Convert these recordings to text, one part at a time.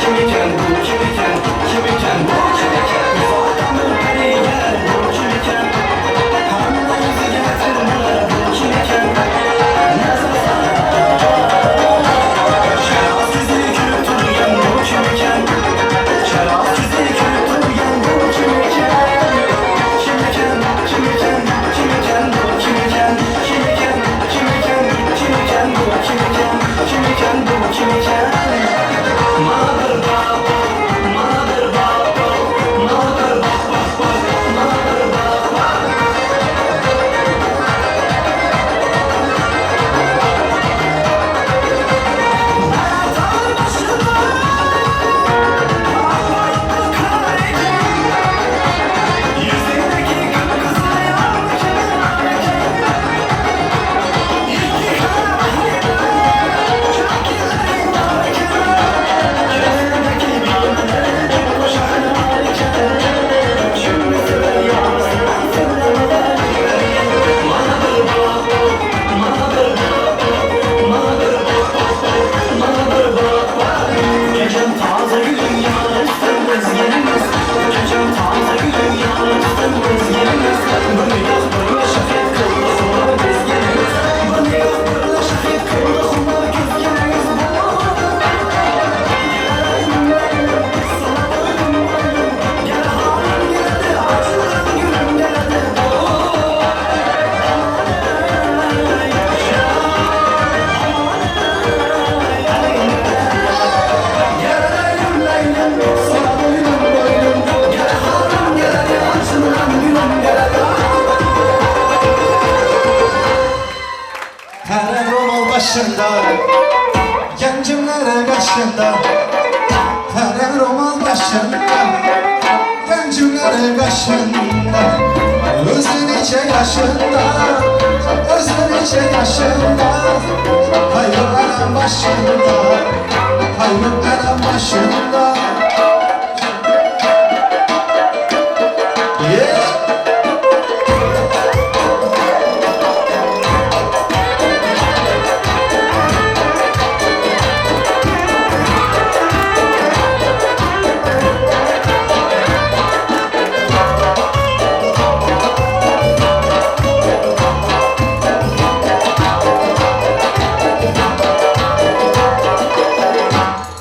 Kim eken bu kim eken Kim eken bu kim eken Ufadan bir peri geler bu kim eken Hemme ýüzi getir bular bu kim eken Şerap ýüzi gülüp turgan bu kim eken Şerap ýüzi gülüp turgan bu kim eken Kim eken kim eken kim eken bu kim eken Kim eken kim eken kim eken bu kim eken Kim eken bu kim eken Maňa bir bak maňa bir bak maňa bir bak bak bak maňa bir bak bak. Gecem taze gülün yarısın özgeniz Gecem taze gülün yarısın özgeniz Bir nigah birle şehit kıldı humar gezgeniz Bir nigah birle şehit kıldı humar gezgeniz Kara romal başında, gencimlere kaşında. Kara romal başında, gencimlere kaşında. Özün içe yaşında, özün içe yaşında. Hayır anam başında, hayır anam başında. Yeah.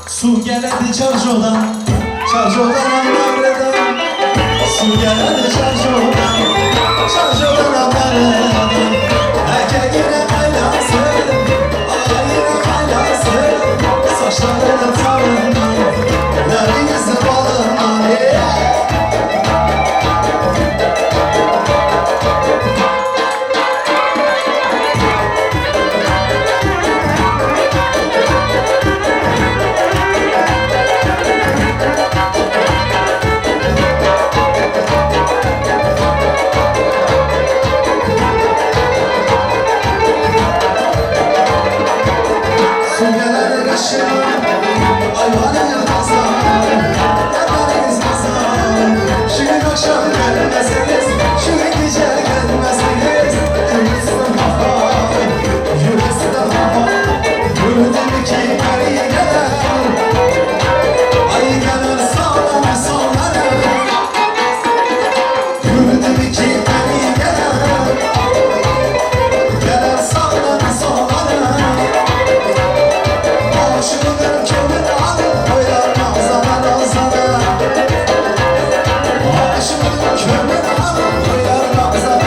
Su geledi çarşodan, çarşodan anlardan. Su geledi çarşodan, çarşodan anlardan. Erkeğine kaynasın, ayına kaynasın. Saçlarını tarından, nergisi balından. Yeah. Su gelir kaşıma, ayvanın kazan, elleriniz kazan. Şu akşam gelmeseniz, şu gece gelmeseniz, Gülüsün kafa, gülüsün kafa. Gördüm ki peri gelir, ay gelir sağlam sallanır. Gördüm ki peri gelir, gelir sağlam sallanır. Aşığının könlünü alıp koyar nazana nazana. Aşığının könlünü alıp koyar nazana.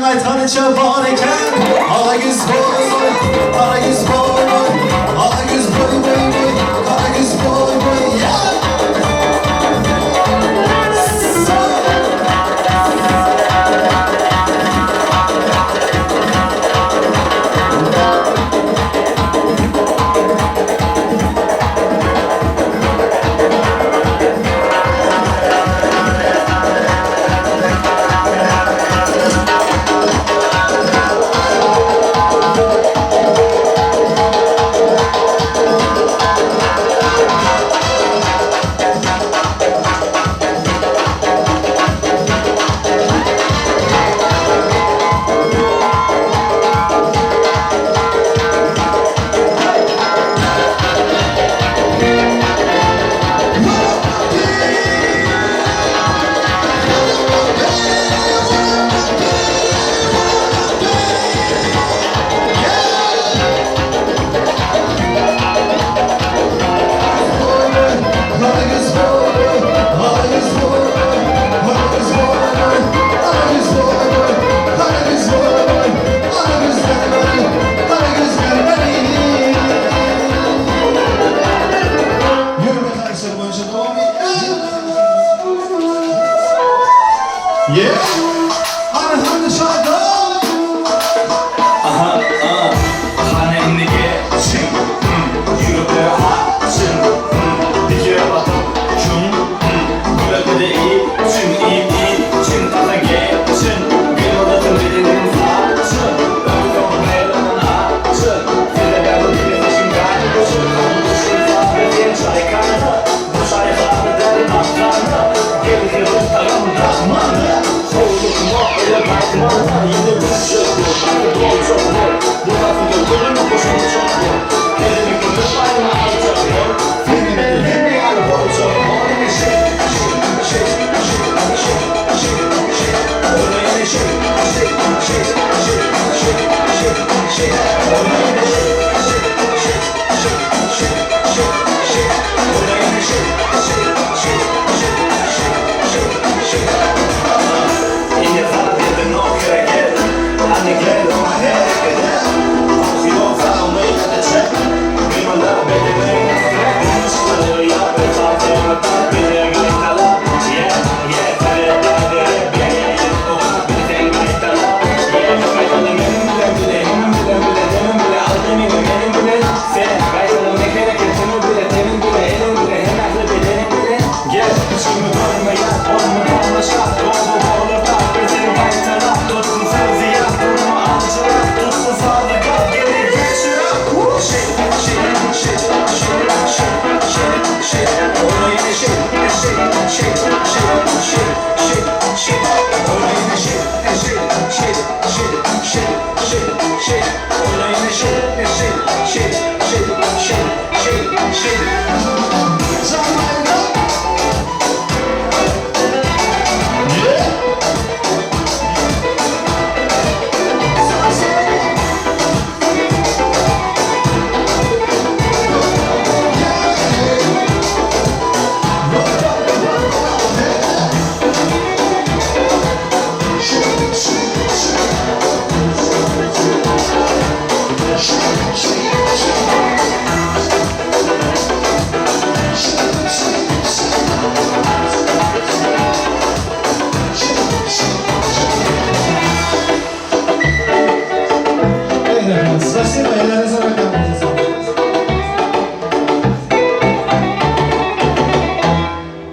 Aýtganyça bar eken. Alagöz boý boý, garagöz boý boý, Alagöz boý boý boý, garagöz boý boý, yeah!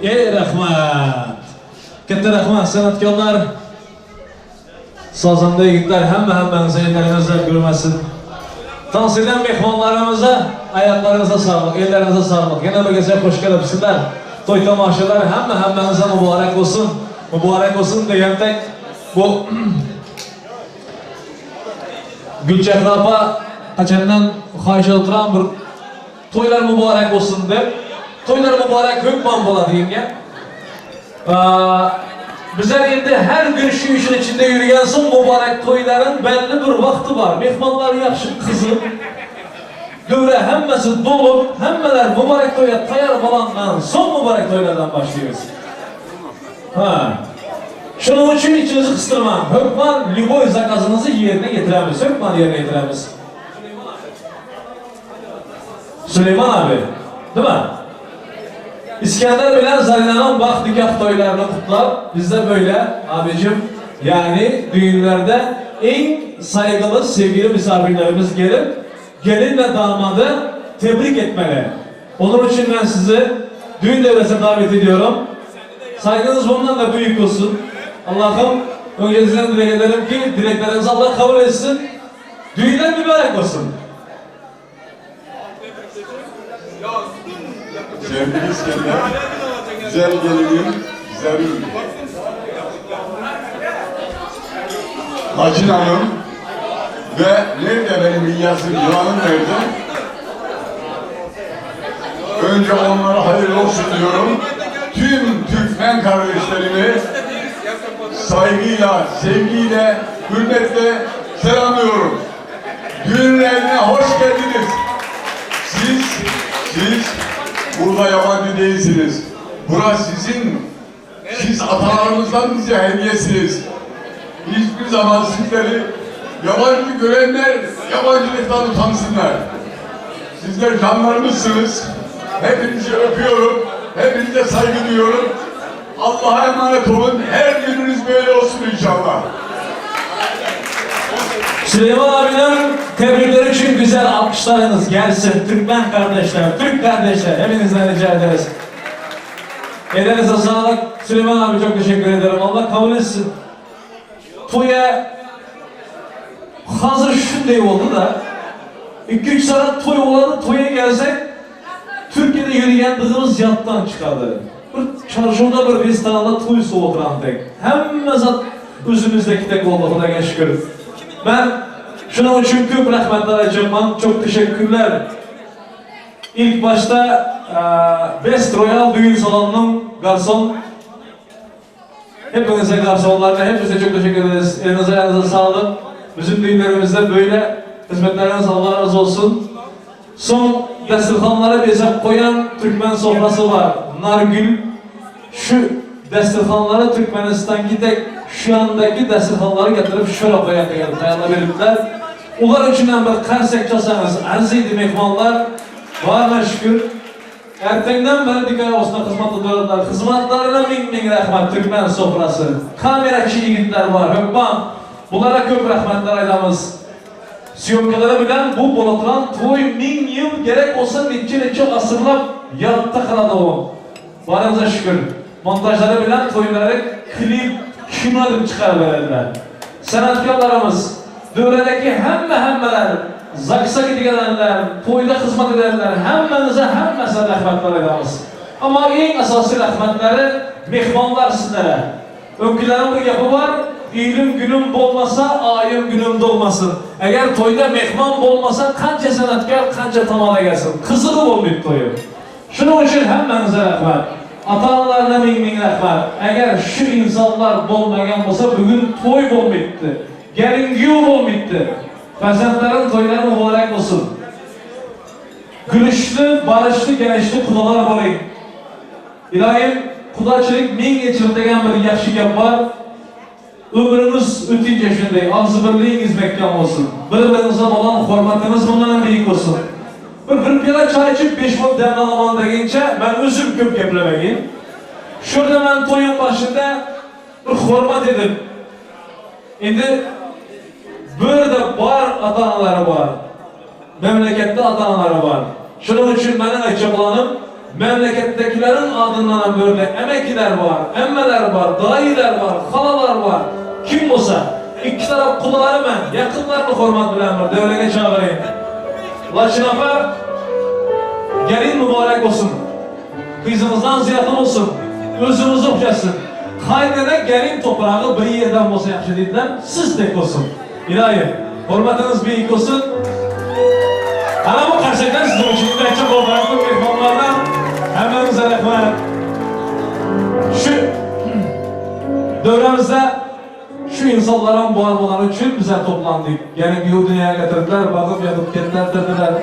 Ey rahmat! Katta rahmat san'atkorlar, sozanda yigitlar, hamma hammamizni ellaringizdan ko'rmasin. Tans eden mehmonlarimiza ayaklarınıza sağlık, ellerinize sağlık. Yana bir gece hoş kelibsizlar. To'y tomoshalar hamma hammamizga muborak bo'lsin. Muborak bo'lsin degandek bu Gulchehra opa qachondan xohish o'tiram bir to'ylar muborak bo'lsin deb. To'ylar muborak hökman bo'ladi yenge. Bizler endi her gün şu işin içinde yürüyen son mübarek toyların belli bir vakti var. Mehmanlar yaxshi qizib, dövre hammasi dolup, hammalar mübarek to'ya tayyor bo'landan son mübarek to'ylardan başlıyoruz. Ha. Şunuň üçin içiňizi gysdyrmaň. Hökman lýuboý zakazyňyzy ýerine ýetiremiz. Hökman ýerine ýetiremiz. Süleýman abi, değil mi? İskender bilen Zarina'nın bak nikah toýlaryny kutlap, bizde böyle abicim, yani düğünlerde en saygılı sevgili misafirlerimiz gelip gelin ve damadı tebrik etmeli. Onun için ben sizi düğün devresine davet ediyorum. Saygınız bundan da büyük olsun. Allah'ım öncesinden dilek ederim ki dileklerinizi Allah kabul etsin. Düğünler mübarek olsun. Sevgili İskender, güzel gelinim, güzelim. Hacin Hanım ve nerede benim İlyas'ım, yılanım nerede? Önce onlara hayırlı olsun diyorum. Tüm Türkmen kardeşlerimi saygıyla, sevgiyle, hürmetle selamlıyorum. Düğünlerine hoş geldiniz. Siz, siz burada yabancı değilsiniz. Burası sizin, siz atalarımızdan bize hediyesiniz. Hiçbir zaman sizleri yabancı görenler yabancılıktan utansınlar. Sizler canlarımızsınız. Hepinizi öpüyorum. Hepinize saygı duyuyorum. Allah'a emanet olun. Her gününüz böyle olsun inşallah. Süleyman abinin tebrikleri için güzel alkışlarınız gelsin. Türkmen kardeşler, Türk kardeşler hepinizden rica ederiz. Ellerinize sağlık. Süleyman abi çok teşekkür ederim. Allah kabul etsin. Toya hazır şunday oldu da 2-3 saat toy olanı toya gelsek Türkiye'de yürüyen kızımız yattan çıkardı. Bir çarşıda bir restoranda toy soğuturan tek. Hemme zat özümüzdeki tek oldu Xudaya şükür. Ben şunun için köp rahmetler aytacağım. Çok teşekkürler. İlk başta eee, Best Royal Düğün Salonu'nun garson Hepinize garsonlarına, hepinize çok teşekkür ederiz. Elinize ayağınıza sağlık. Bizim düğünlerimizde böyle hizmetleriniz Allah razı olsun. Son dasturxonlara bezab koyan Türkmen sofrası var. Nargül şu dasturxonlara Türkmenistan'daki şu andaki dasturxonları getirip şöyle koyan tayyorlab beribdilar. Ular uchun ham bir qarsak chalsangiz arziydi mehmonlar. Barına şükür. Ertəngdən beri dikkat olsun hizmet ediyorlar. Hizmetlerine min min rahmet Türkmen sofrası. Kameracı yiğitler var. Hökman. Bunlara köp rahmetler aytamız. Syomkaları bilen bu bolatıran toy min yıl gerek olsa neçe neçe asırlar yatta kaladı o. Barımıza şükür. Montajları bilen toyları klip, kino deb chiqarib beradilar. San'atkorlarimiz, dövredeki hemme hemmeler, zaksa gidigenler, toyda hizmet edenler, hemmenize hemmesine rahmetler edemiz. Ama en asası rahmetleri mehmanlar sizlere. Önkülerin bir gapı var, ilim günüm bolmasa, ayım günüm dolmasın. Eğer toyda mehman bolmasa, kanca sanatkar, kanca tamada gelsin. Kızığı bolmayıp toyu. Şunun için hemmenize rahmet. Ata-analarına ming ming rahmat. Agar şu insanlar bo'lmagan bo'lsa, bugun to'y bo'lmaydi. Gelin kuyov bo'lmaydi. Farzandlarin to'ylari muborak bo'lsin. Gülüşlü, barışlı, gelişli kudalar bo'ling. Iloyim, qudachilik ming yil degan bir yaxshi gap bor. Ömrünüz ötünce shunday, og'zibirligingiz mahkam bo'lsin. Bir-biringizga bo'lgan hurmatiniz bundan ham buyuk bo'lsin. Bir bir piyola choy ichib 5 minut dam olaman deguncha ben o'zim ko'p gaplamagin. Şurada ben to'yim başında bir hurmat edip endi bu yerda bor ata-analari bor. Memlekette ata-analari bor. Şunun için benim aytacaklarım memlekettekilerin adından ham böyle emekiler var, emmeler var, dayılar var, halalar var. Kim olsa ikki taraf qudaları ben, yakınlarını hurmat bilen var. Devrege çağırayım. Laçın apa, gelin mübarek olsun. Kızımızdan ziyadın olsun. Özümüzü okşasın. Kaynana gelin toprağı bir yerden olsa yaxşı dediler. Siz tek olsun. İlahi, hürmetiniz büyük olsun. Ana bu qarsaklar sizin için çok olaraklı mehmonlardan hemmenize rahmet. Şu dövremizde şu insanların var olanı için bize toplandık. Yani bir dünyaya getirdiler, bakıp yatıp kettiler, dediler.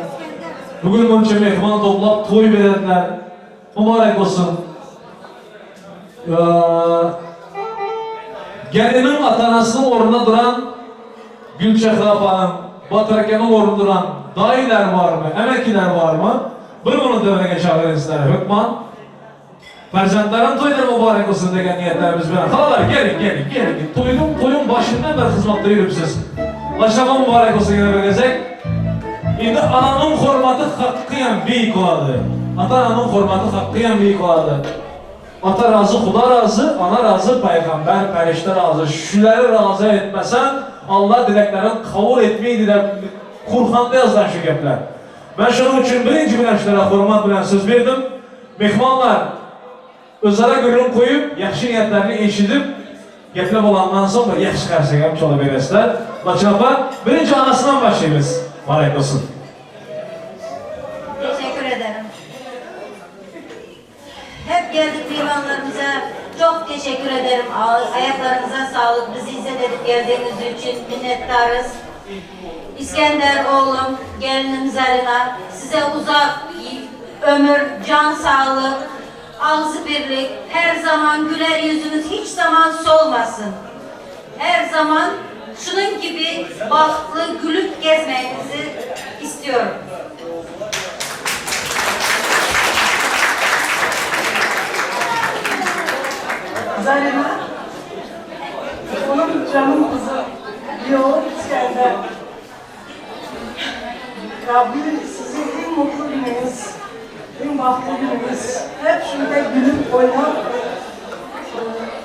Bugün bunca mehman toplap toy verdiler. Mübarek olsun. Ee, Geliniň ata-anasynyň ornunda duran Gülçehre apanyň, Batyr akanyň ornunda duran daýylar barmy, ämekiler barmy? Bir muny döwrege çagyryn sizleri hökman. Perzentlerim toýlary mübarek bolsun degen niýetlerimiz bilen. Halalar geliň, geliň, geliň. Toýduň, toýuň başyndan beri hyzmatda ýörüpsiz. Başlama mübarek bolsun ýene bir gezek. Indi ananyň hormaty hakkyýam beýik bolady. Ata-ananyň hormaty hakkyýam beýik bolady. Ata razy, Huda razy, ana razy, paýgamber, perişde razy. Şüleri razy etmeseň, Alla dilekleriň kabul etmeýdi diýip Kurhanda ýazylan şu gepler. Men şonuň üçin birinji bilen şulere hormat bilen söz berdim. Myhmanlar özara gürrüň goýup, ýagşy niýetlerini eşidip, geple bolandan soň bir ýagşy garsegem çalaberesler. Laçyn apa, birinji anasyndan başlaýmyz. Barek bolsun. Teşekkür ederim. Hep geldik meymanlarımıza çok teşekkür ederim. Ayaklarınıza sağlık. Bizi izzet edip geldiğiniz için minnettarız. İskender oğlum, gelinim Zarina, size uzak ömür, can sağlık, ağzı birlik, her zaman güler yüzünüz hiç zaman solmasın. Her zaman şunun gibi bahtlı gülüp gezmenizi istiyorum. Zarina, onun canım kızı, bir oğlum İskender. Rabbim sizi en mutlu gününüz, en bahtlı gününüz, hep şurada gülüp oynayıp,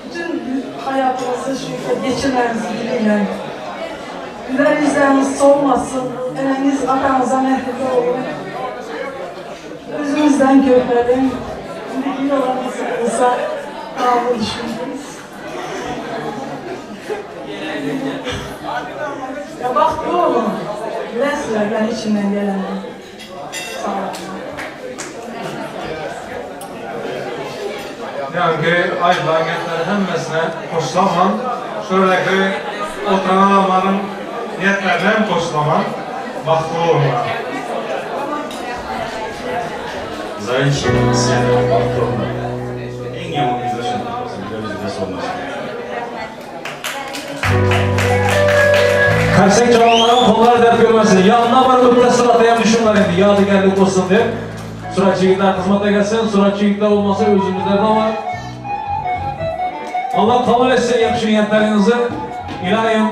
bütün hayatınızı şurada geçirmenizi dilerim. Güler yüzleriniz solmasın, eneniz atanıza mehmet olun. Özümüzden köpelim, şimdiki yolumuz olsa dağlı düşündünüz. Ya bak bu oğlum, bilesizler ben içimden geleni. Sağ olun. Ýaňky aýdylan gepleriň hemmesine goşulamam. Şuradaki oturan adamlaryň niýetlerine hem goşulamam. Bagtly bolunlar. Zaýçik sen bagtly bolma. Iň ýaman yza şol. Sizler bizde solmasyn. Karsek çalanlaryň kollary dert görmesin. Ýanyna baryp ökde suratayam düşünmän indi ýadygärlik bolsun diýip. Suratçy ýigitler hyzmata gelsin. Suratçy ýigitler bolmasa özümizde de bar. Allah kabul etsin ýagşy niýetleriňizi. Ilayim.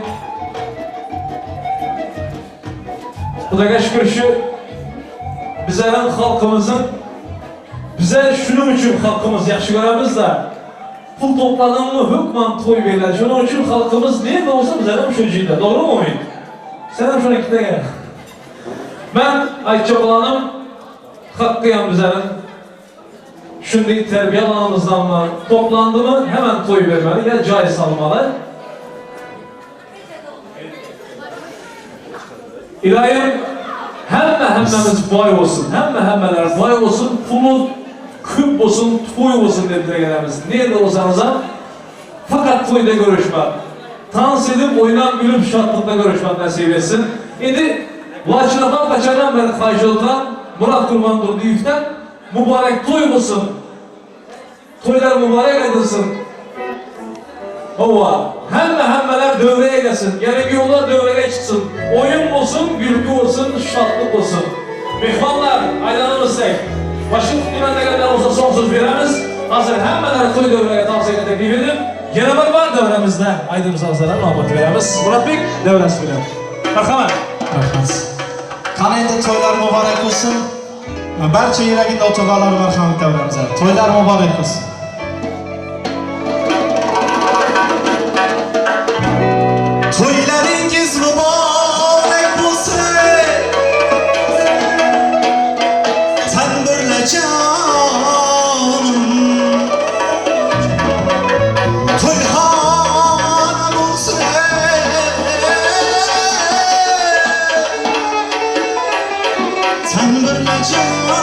Hudaýa şükür şu bizleriň halkymyzyň bize şunuň üçin halkymyz ýagşy göremiz-de. Pul topladyňmy hökman toý berler. Şonuň üçin halkymyz nirde bolsa bizlerem şo jilde. Dogrymy Umyt? Senem şonuň ikide gel. Men aýtjak bolanym hakkyýam bizleriň şundy terbiýe alanymyzdanmy toplandymy hemen toý bermeli ýa jaý salmaly. Ilayim hemme hemmemiz baý bolsun, hemme hemmeler baý bolsun, pulu köp bolsun, toý bolsun diýip dileg edemiz. Nirde bolsaňyzam fakat toýda görüşmek, tans edip, oýnap, gülüp, şatlykda görüşmek nesip etsin. Indi Laçyn apam kaçandan beri haýyş oturan Murat Gurbandurdyýewden mübarek toý bolsun. Toýlar mübarek aýdylsyn. Hawa, hemme hemmeler döwre eýlesin, gelin-giýewler döwrege çyksyn, oýun bolsun, gülki bolsun, şatlyk bolsun. Myhmanlar, aýlanamyz tek. Başga tutýan degenler bolsa soň söz beremiz. Hazir hemmeleri toý döwrege tans etmegi teklip edip, ýene bir bar döwremizde aýdym-sazlara nobat beremiz. Muratbek döwresi bilen. Marhamat. Rahmat. Qani endi to'ylar muborak bo'lsin. Barcha yuragida oturganlar marhamat davramiz. To'ylar muborak bo'lsin. To'ylaringiz muborak bo'lsin. Tanbirla jonim. To'yxona bo'lsin. Tanbirla jonim.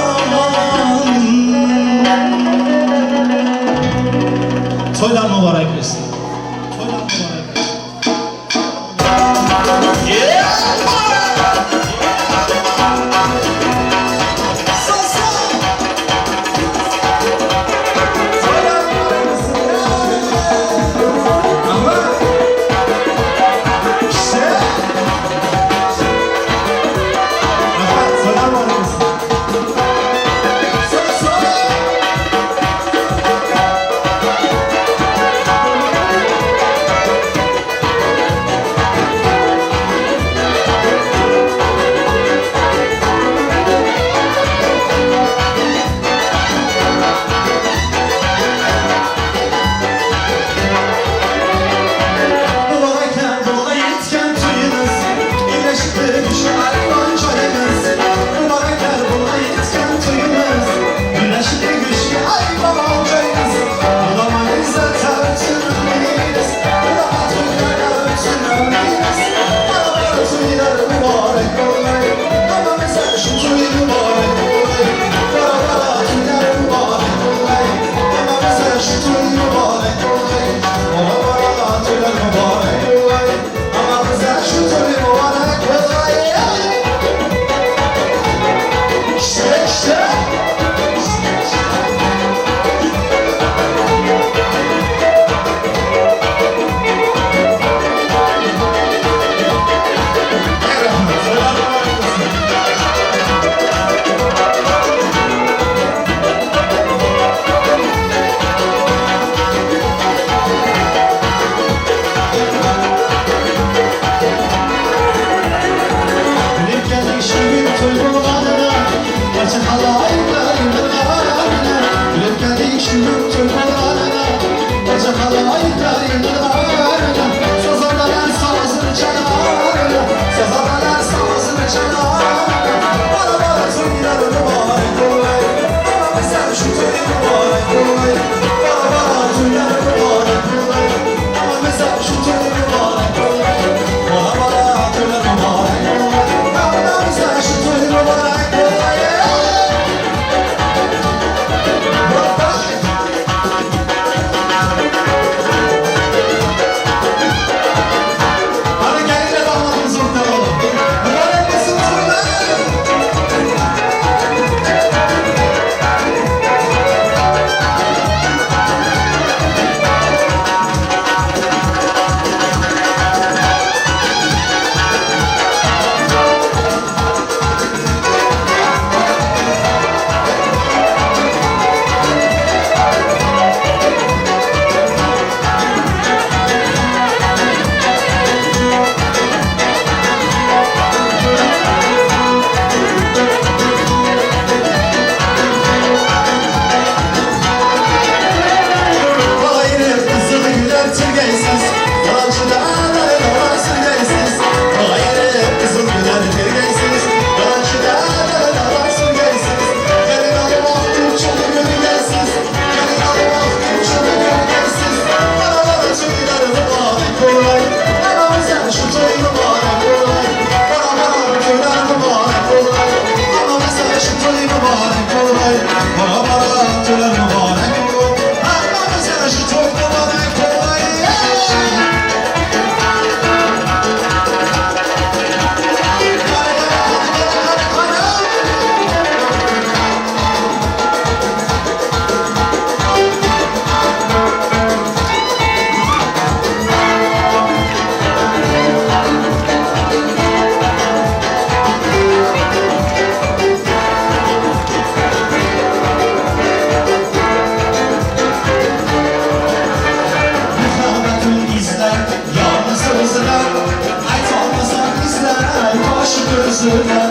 Yüzüne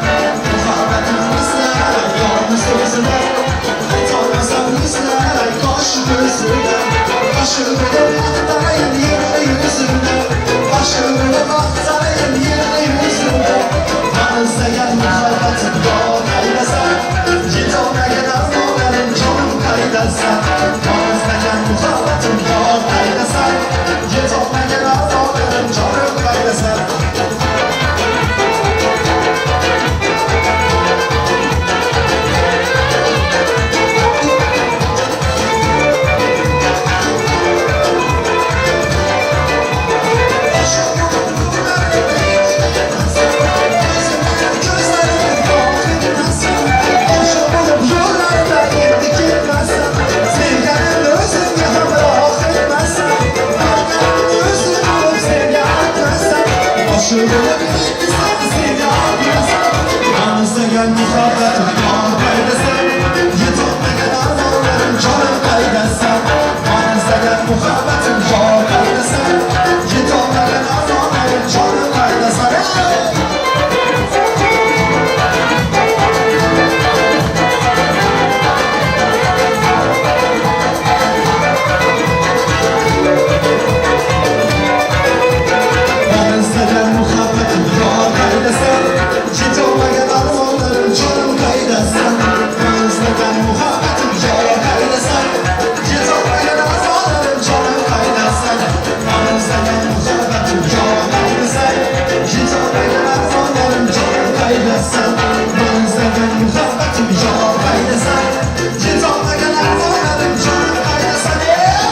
Muhabbetim izler Yolunu sözüne Aytolmasam yüzler Kaş gözüne Başı bulup aktarayım yeryüzüne Başı bulup aktarayım yeryüzüne Tanızlayan muhabbetim yok eylesen Yetolmayan arzularım canım kaydetsen Tanızlayan muhabbetim yok eylesen Yetolmayan arzularım canım kaydetsen Muhabbetim yar kaydesen Yetolmayan arzularım canım kaydesen Hey! Ben isteyen muhabbetim yar kaydesen Yetolmayan arzularım canım kaydesen Ben isteyen muhabbetim yar kaydesen Yetolmayan arzularım canım kaydesen Ben isteyen muhabbetim yar kaydesen Yetolmayan arzularım canım kaydesen Ben isteyen muhabbetim yar kaydesen Yetolmayan arzularım canım kaydesen Yeah!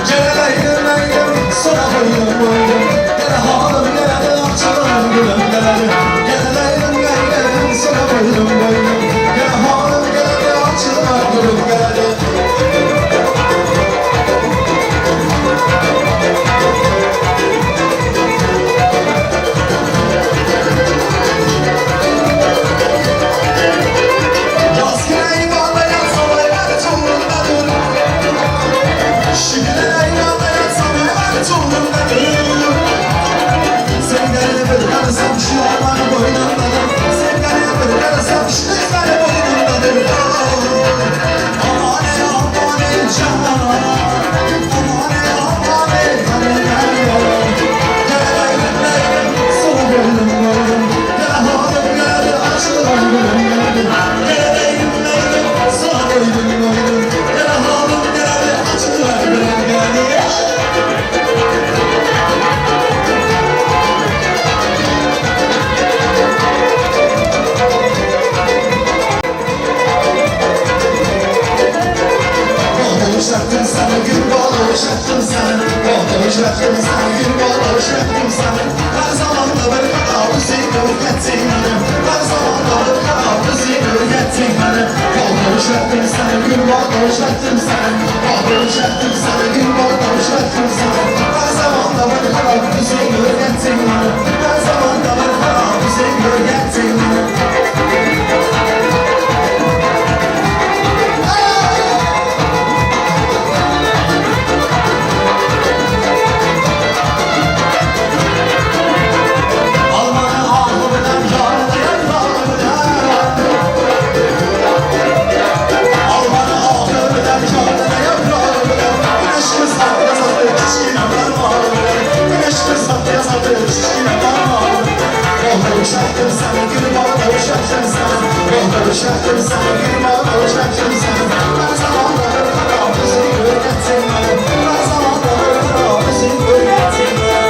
Gel eylem sana boyun boyun Gel halım gel açalım gülüm gel Gel eylem eylem sana boyun boyun Gel halım gel açalım gülüm gel Yaz güney bağla yaz olaylar çorumdadır Şükür eyvallah yatsam hemen çorumdadır Sevgileri bir karısam şu armanı boynundadır Sevgileri bir karısam şu izleri boynundadır Aman ey aman ey canan Aman ey aman ey canan Gel ayrım ayrım sana boynum boynum Gel hanım gel açılan gülüm gel Gel ayrım ayrım sana boynum boynum Gel hanım gel açılan gülüm gel Bağdaşattım sana gül bağdaşattım sana Bağdaşattım sana gül bağdaşattım sana Her zaman da bir karavuzu görgettin bana Her zaman da bir karavuzu görgettin bana Bağdaşattım sana gül bağdaşattım sana Bağdaşattım sana gül bağdaşattım sana Her zaman da bir karavuzu görgettin bana Her zaman da bir karavuzu görgettin bana Almanı ahı bilen yarını yaprağı bilen Almanı ahı bilen yarını yaprağı bilen Güneş kızar yazardı kiçkine parmağı bilen Güneş kızar yazardı kiçkine parmağı bilen Bağdaşattım sana gül bağdaşattım sana Bağdaşattım sana gül bağdaşattım sana Her zaman da bir kara bizi öğrettin bana Her zaman da bir kara bizi öğrettin bana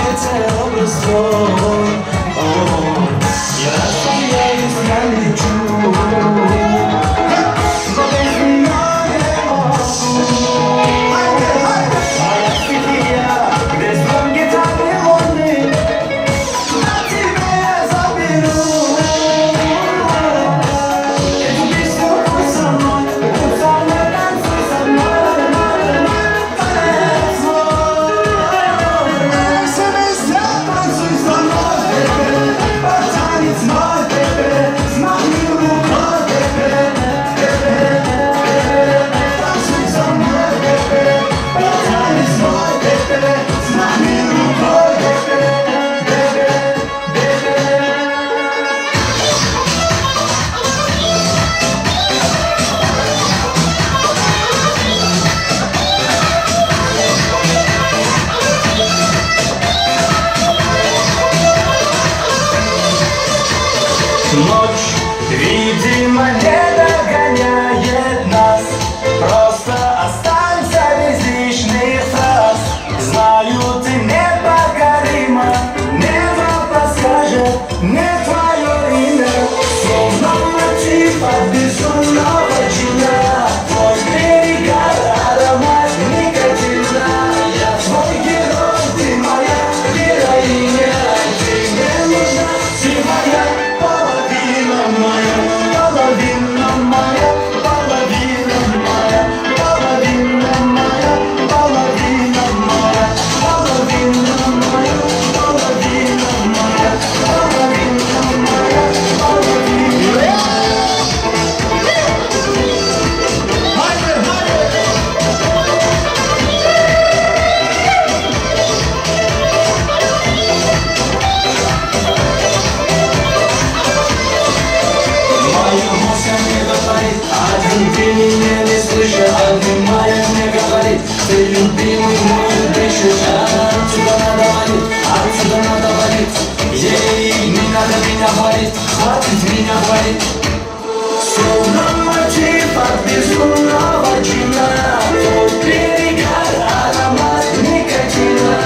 Это образ твой О, Я смеюсь, я лечу Но без нее не могу Моя стихия, где звон гитары луны На тебе я заберу Эту песню пусть со мной, будь со мной, танцуй со мной Танец мой Танцуй со мной, бебе, танец мой, бебе, взмахни рукой, бебе, бебе, бебе. Танцуй со мной, бебе, танец мой, бебе, взмахни рукой, бебе, бебе, бебе. Ночь, видимо, не догоняет нас Просто останься без лишних фраз Знаю, ты непокорима Небо подскажет мне твое имя Словно мотив от безумного чина Твой перегар, аромат никотина Я твой герой, ты моя героиня Ты мне нужна, ты моя половина моя, половина моя, половина моя, половина моя, половина моя, половина моя, половина моя, половина моя, половина. Haydi haydi. Моя музыка мне говорит, один ты меня не слышишь, один моя мне говорит, ты любимый мой дышишь, а отсюда надо валить, отсюда надо валить, ей не надо меня хвалить, хватит меня хвалить. Словно мотив от безумного чина, Твой перегар, аромат никотина.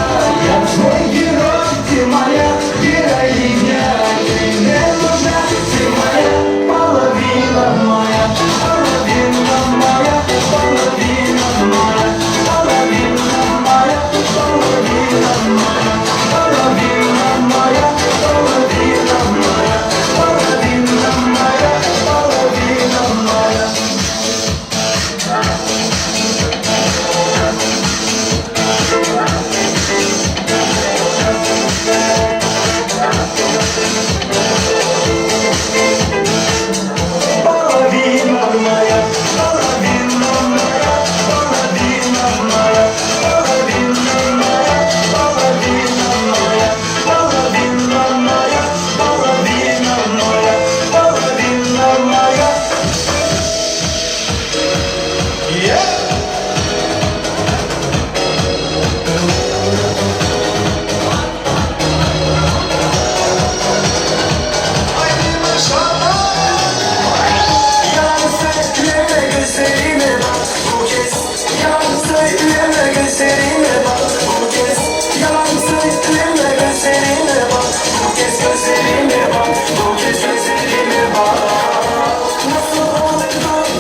Я твой герой, ты моя героиня, Ты мне нужна, ты моя половина моя, половина моя, половина моя, половина моя, половина моя, половина моя, половина моя, половина моя, половина моя. Половина моя, половина моя, половина моя, половина моя, половина моя, половина моя, половина моя, половина моя. Yeah. Haydi maşallah. Yalan söyleme gözlerime bak bu kez Yalan söyleme gözlerime bak bu kez Yalan söyleme gözlerime bak bu kez gözlerime bak bu kez gözlerime bak Nasıl oldu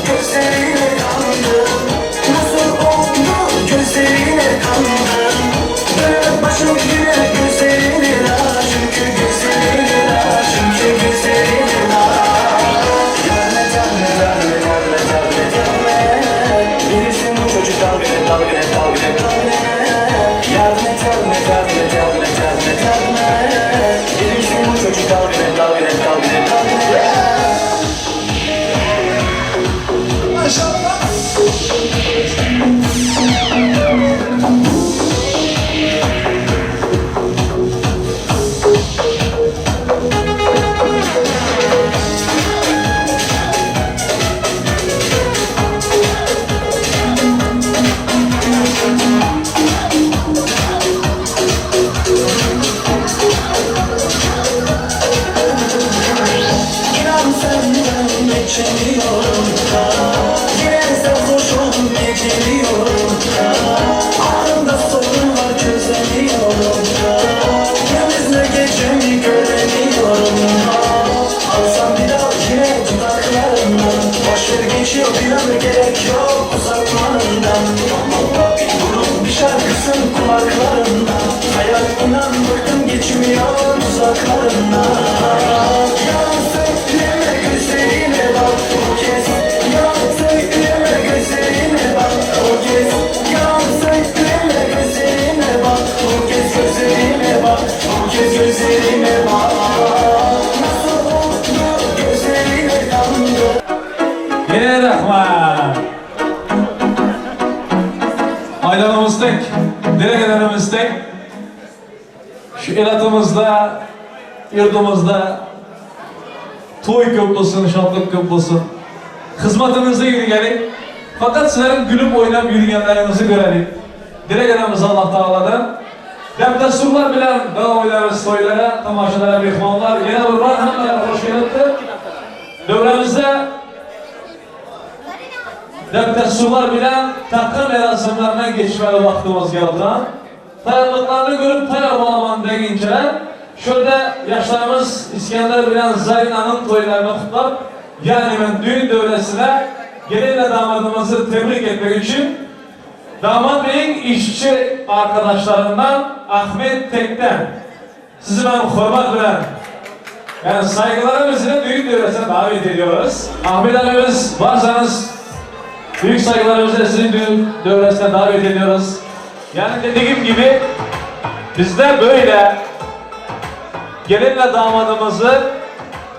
gözlerine kandım Nasıl oldu gözlerine kandım Dönüp başım yine gözlerine la Çünkü gözlerine la çünkü gözlerine la Yarme yarme yarme yarme yarme yarme Bilirsin bu çocuk dalgın dalgın dalgın dalgın Yarme yarme yarme yarme yarme yarme Bilirsin bu çocuk dalgın dalgın dalgın dalgın Maşallah. İnan senden geçemiyorum da Yine sarhoşum geceliyorum da Aklımda sorun var çözemiyorum da. Aklım geçmiyor uzaklarından Yalan söyleme gözlerine bak o kez Yalan söyleme gözlerine bak o kez Yalan söyleme gözlerine bak o kez gözlerine bak o kez gözlerine bak Nasıl oldu gözlerine kandı Ye rahmat. Aydanımız tek, deregelerimiz tek. Şu elatımızda, yurdumuzda toy köp bolsun, şatlık köp bolsun. Hizmetimizde yürüyelim. Fakat sizlerin gülüp oynayıp yürüyenlerinizi görelim. Dilegenimiz Allah Teala'dan. Deb-desturlar bilen devam ederiz toylara, tamaşalara, mehmanlar. Yine bir var, hemmeler hoş gelipti. Dövremizde Deb-desturlar bilen takım merasimlerine geçmeli vaktimiz geldi. Tayarlıklarını görüp tayar olaman deginçeler, şöyle yaşlarımız İskender bilen Zarina'nın toylarını kutlar. Yani ben düğün dövresine gelinle damadımızı tebrik etmek için damat beyin işçi arkadaşlarından Ahmet Tek'ten sizi ben hürmet bilen yani saygılarımızla düğün dövresine davet ediyoruz. Ahmet abimiz varsanız büyük saygılarımızla sizi düğün dövresine davet ediyoruz. Yani dediğim gibi bizde böyle gelinle damadımızı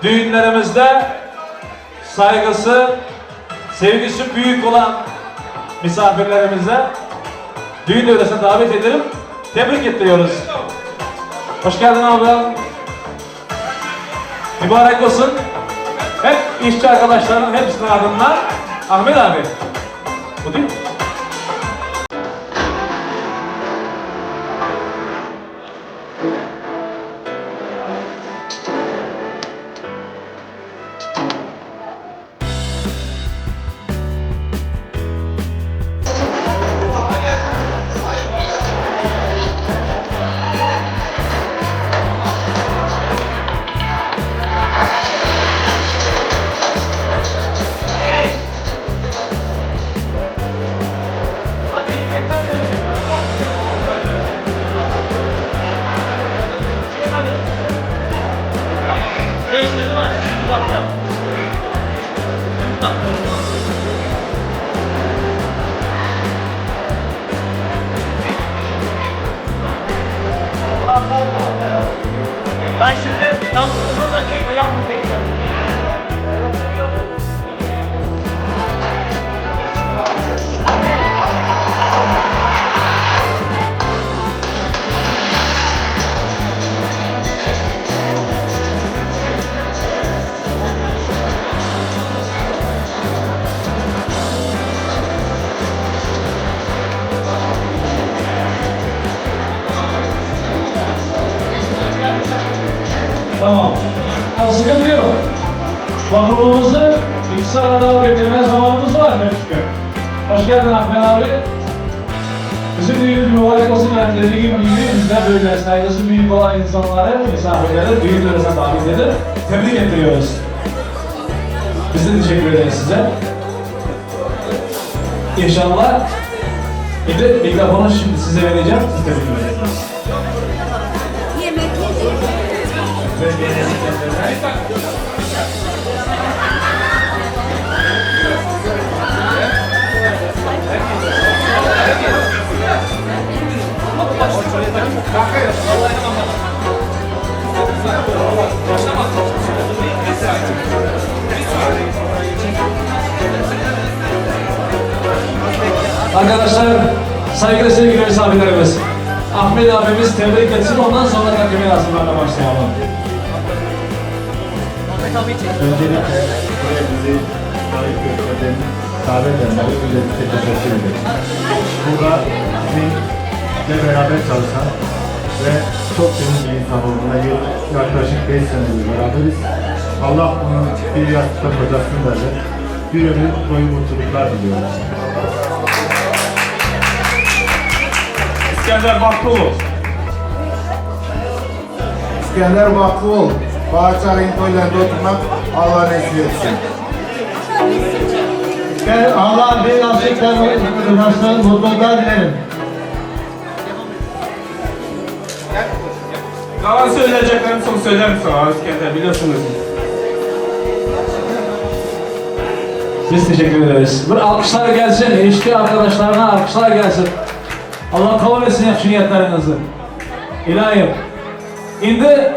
düğünlerimizde saygısı, sevgisi büyük olan misafirlerimize düğün dövresine davet edelim. Tebrik ettiriyoruz. Hoş geldin abi. Mübarek olsun. Hep işçi arkadaşların hepsinin adından Ahmet abi. Bu değil mi? Ben şimdi tam burada çekme yapmayacağım. Tamam. Ya sıkıntı yok. Bahrumuzu bilgisayara daha getirme zamanımız var ne şükür. Hoş geldin Ahmet abi. Bizim düğünümüz mübarek olsun. Yani dediğim gibi bizde böyle saygısı büyük olan insanları, misafirleri düğün törenine davet edip tebrik ettiriyoruz. Biz de teşekkür ederiz size. İnşallah bir de mikrofonu şimdi size vereceğim. Siz tebrik edeceksiniz. Yemek yedik. Arkadaşlar, saygılı sevgili misafirlerimiz. Ahmet abimiz tebrik etsin, ondan sonra takım yazımlarına başlayalım. Öncelikle buraya bizi davet gösteren, davet edenlere öncelikle teşekkür ederim. Burada bizimle beraber çalışan ve çok temiz bir insan olduğuna yaklaşık 5 senedir beraberiz. Allah onu bir yastıkta kocasını verdi. Bir ömür boyu mutluluklar diliyorum. İskender Baklıoğlu. İskender Baklıoğlu, Bahçe toylarında oturmak Allah nasip etsin. Allah bir nasipten uğraştan mutluluklar dilerim. Galan söyleyeceklerim soň söylerim sana İskender biliyorsun özün. Biz teşekkür ederiz. Bir alkışlar gelsin. Enişte arkadaşlarına alkışlar gelsin. Allah kabul etsin yaxşı niyetlerinizi. İlahim. Şimdi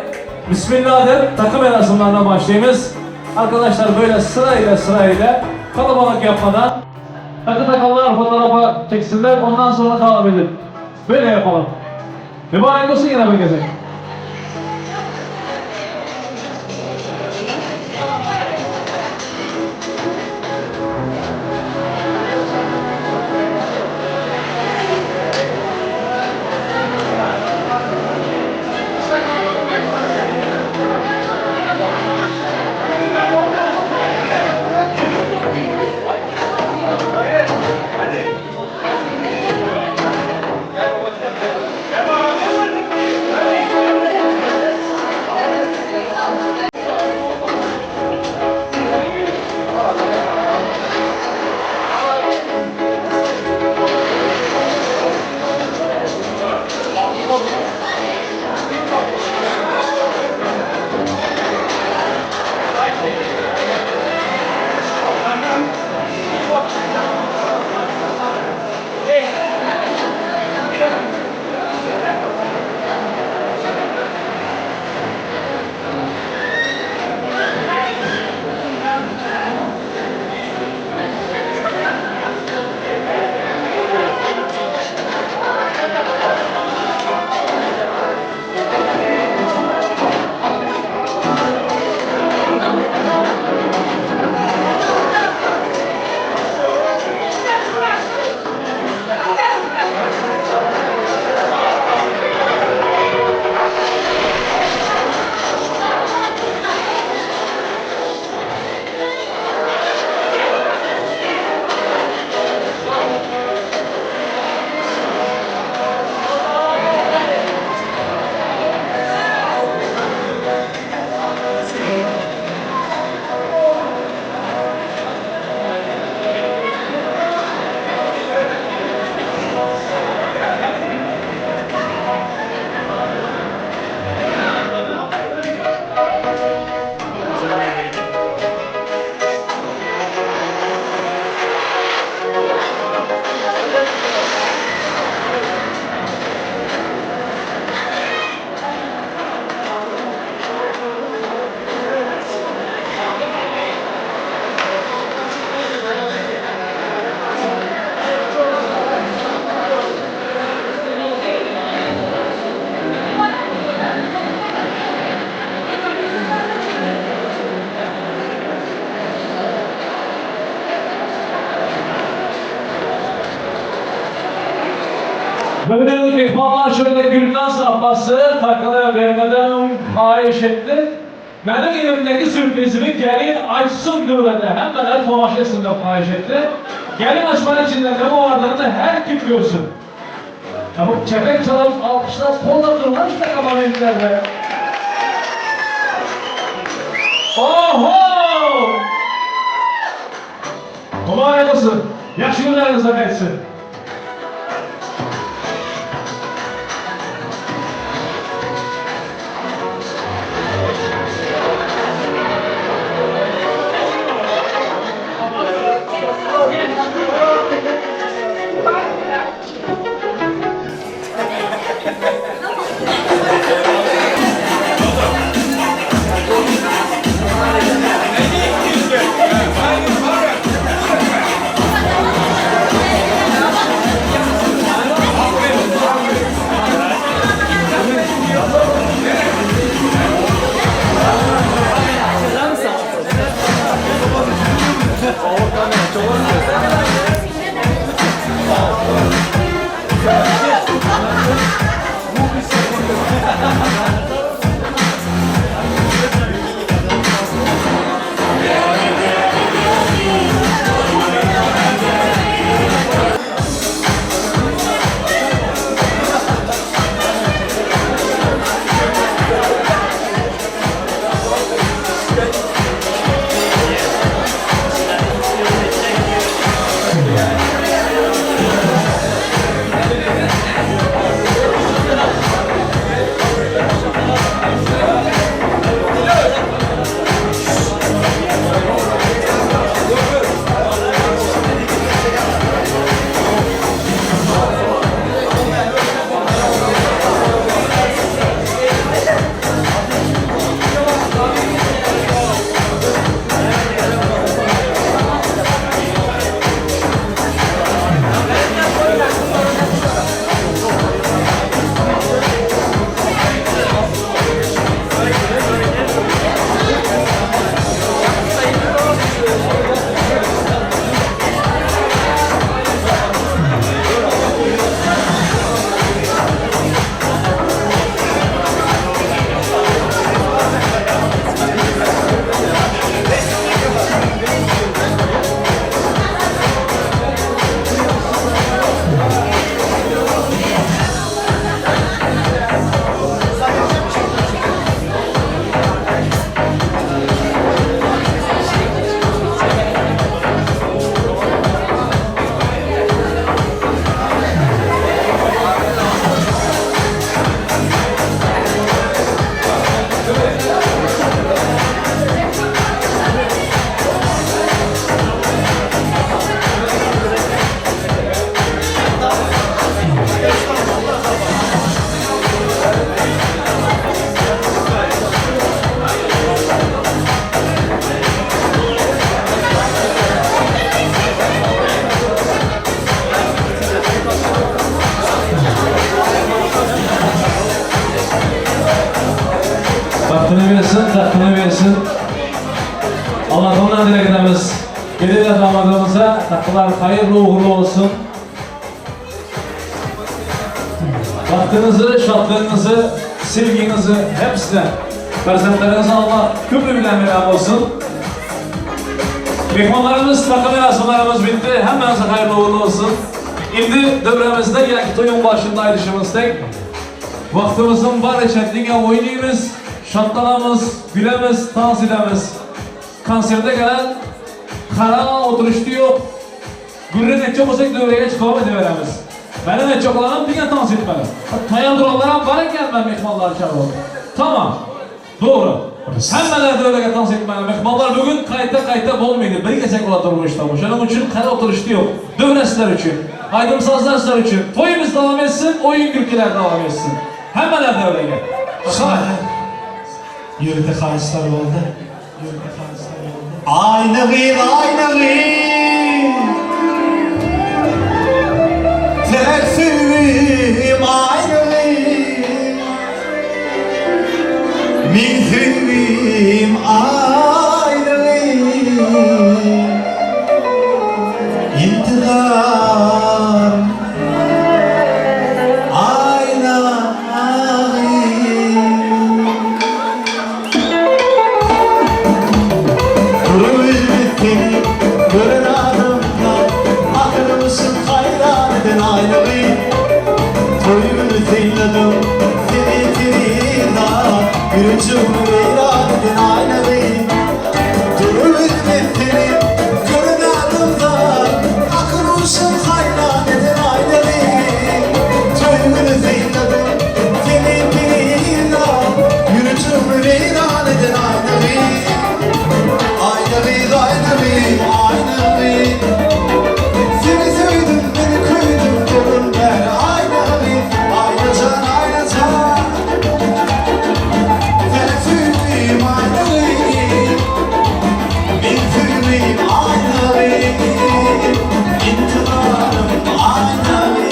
Bismillah der takım merasimlerine başlayımız. Arkadaşlar böyle sırayla sırayla kalabalık yapmadan takı takanlar fotoğrafa çeksinler ondan sonra devam edelim. Böyle yapalım. Mübarek olsun yine bir gece. Mehmet Mehmanlar şöyle Gülnaz ablası takılı vermeden xahiş etti. Benim elimdeki sürprizimi gelin açsın diyorlar. Hemen temaşa etsin de xahiş etti. Gelin açmanın içinde ne varlığını her kim görsün. Ya bu çepek çalıp alkışlar kolla durmaz işte kabarınlarla. Oho! Mübarek olsun. Yaxşı günlerinize qaytsın. Bagtyny bersin, tagtyny bersin. Allah'tan dilek edemiz. Gelin ve damadımıza takılar hayırlı uğurlu olsun. Bagtyňyzy, şatlygyňyzy, sevgiňizi hepsine perzentleriňize Allah köprü bilen mevlam olsun. Mehmanlarymyz, takı merasımlarymyz bitdi. Hemmäňize haýyrly uğurly olsun. Indi döwremizde ýa-ki toýuň başynda aýdyşymyz dek, wagtymyzyň bar eçen diňe oýnymyz, şatlanamyz, gülemiz, tans edemiz. Konserte gelen kara oturyşdy ýok. Gürrüň etjek bolsak döwrege çykybam ediberemiz. Meniň etjek bolanym diňe tans etmeli. Taýýar duranlaram bar eken men myhmanlary çagyryp. Tamam. Dogry. Hemmeler döwrege tans etmäge myhmanlar bu gün gaýta-gaýta bolmaýdy. Bir gezek bolar durmuşda bu. Şonuň üçin kara oturyşdy ýok. Döwre sizler üçin. Aýdym-sazlar sizler üçin. Toýumyz dowam etsin, oýun-gülkiler dowam etsin. Hemmeler döwrege. Şaý. Ýörite haýyşlar boldy. Aýna gyz, aýna gyz. Täk söýgim, aýna gyz. Meň söýgim, aýna gyz. Intizar, aýna gyz. Durubilmez seni gören adamlar Akylymyşyň haýran eden aýlygy Toý güni synladym seni perina Ýürejigimi weýran eden aýlygy Durubilmez seni gören adamlar Akylymyşyň haýran eden aýlygy Toý güni synladym seni perina Ýürejigimi weýran eden aýna gyz Aýna gyz, aýna gyz, aýna gyz Seni söýdüm, meni köýdüm görün bäri Aýna gyz, aýna jan, aýna jan Seni söýdüm, aýna gyz Men söýdüm, aýna gyz Intizarym, aýna gyz.